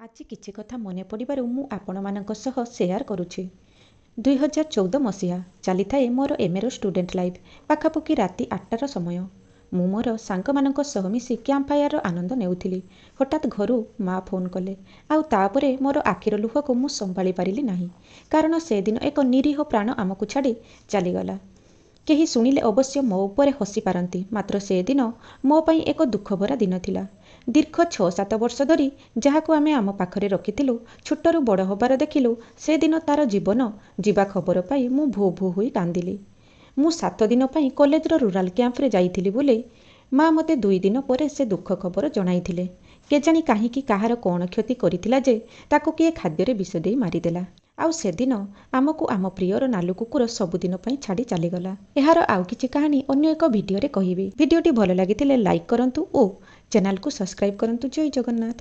ଆଜି କିଛି କଥା ମନେ ପଡ଼ିବାରୁ ମୁଁ ଆପଣମାନଙ୍କ ସହ ସେୟାର କରୁଛି। 2014 ମସିହା, ଚାଲିଥାଏ ମୋର ଏମ୍ଏର ଷ୍ଟୁଡେଣ୍ଟ ଲାଇଫ୍। ପାଖାପାଖି ରାତି 8ଟାର ସମୟ। ମୁଁ ମୋର ସାଙ୍ଗମାନଙ୍କ ସହ ମିଶି କ୍ୟାମ୍ପ ଫାୟାରର ଆନନ୍ଦ ନେଉଥିଲି। ହଠାତ୍ ଘରୁ ମା ଫୋନ୍ କଲେ, ଆଉ ତାପରେ ମୋର ଆଖିର ଲୁହକୁ ମୁଁ ସମ୍ଭାଳି ପାରିଲି ନାହିଁ, କାରଣ ସେଦିନ ଏକ ନିରୀହ ପ୍ରାଣ ଆମକୁ ଛାଡ଼ି ଚାଲିଗଲା। କେହି ଶୁଣିଲେ ଅବଶ୍ୟ ମୋ ଉପରେ ହସି ପାରନ୍ତି, ମାତ୍ର ସେଦିନ ମୋ ପାଇଁ ଏକ ଦୁଃଖଭରା ଦିନ ଥିଲା। ଦୀର୍ଘ 6-7 ବର୍ଷ ଧରି ଯାହାକୁ ଆମେ ଆମ ପାଖରେ ରଖିଥିଲୁ, ଛୋଟରୁ ବଡ଼ ହବାର ଦେଖିଲୁ, ସେଦିନ ତାର ଜୀବନ ଯିବା ଖବର ପାଇ ମୁଁ ଭୋ ଭୋ ହୋଇ କାନ୍ଦିଲି। ମୁଁ 7 ଦିନ ପାଇଁ କଲେଜର ରୁରାଲ କ୍ୟାମ୍ପରେ ଯାଇଥିଲି ବୋଲି ମା ମୋତେ 2 ଦିନ ପରେ ସେ ଦୁଃଖ ଖବର ଜଣାଇଥିଲେ। କେଜାଣି କାହିଁକି କାହାର କ'ଣ କ୍ଷତି କରିଥିଲା ଯେ ତାକୁ କିଏ ଖାଦ୍ୟରେ ବିଷ ଦେଇ ମାରିଦେଲା। ଆଉ ସେଦିନ ଆମକୁ ଆମ ପ୍ରିୟର ନାଲୁ କୁକୁର ସବୁଦିନ ପାଇଁ ଛାଡ଼ି ଚାଲିଗଲା। ଏହାର ଆଉ କିଛି କାହାଣୀ ଅନ୍ୟ ଏକ ଭିଡ଼ିଓରେ କହିବି। ଭିଡ଼ିଓଟି ଭଲ ଲାଗିଥିଲେ ଲାଇକ୍ କରନ୍ତୁ ଓ ଚ୍ୟାନେଲକୁ ସବସ୍କ୍ରାଇବ୍ କରନ୍ତୁ। ଜୟ ଜଗନ୍ନାଥ।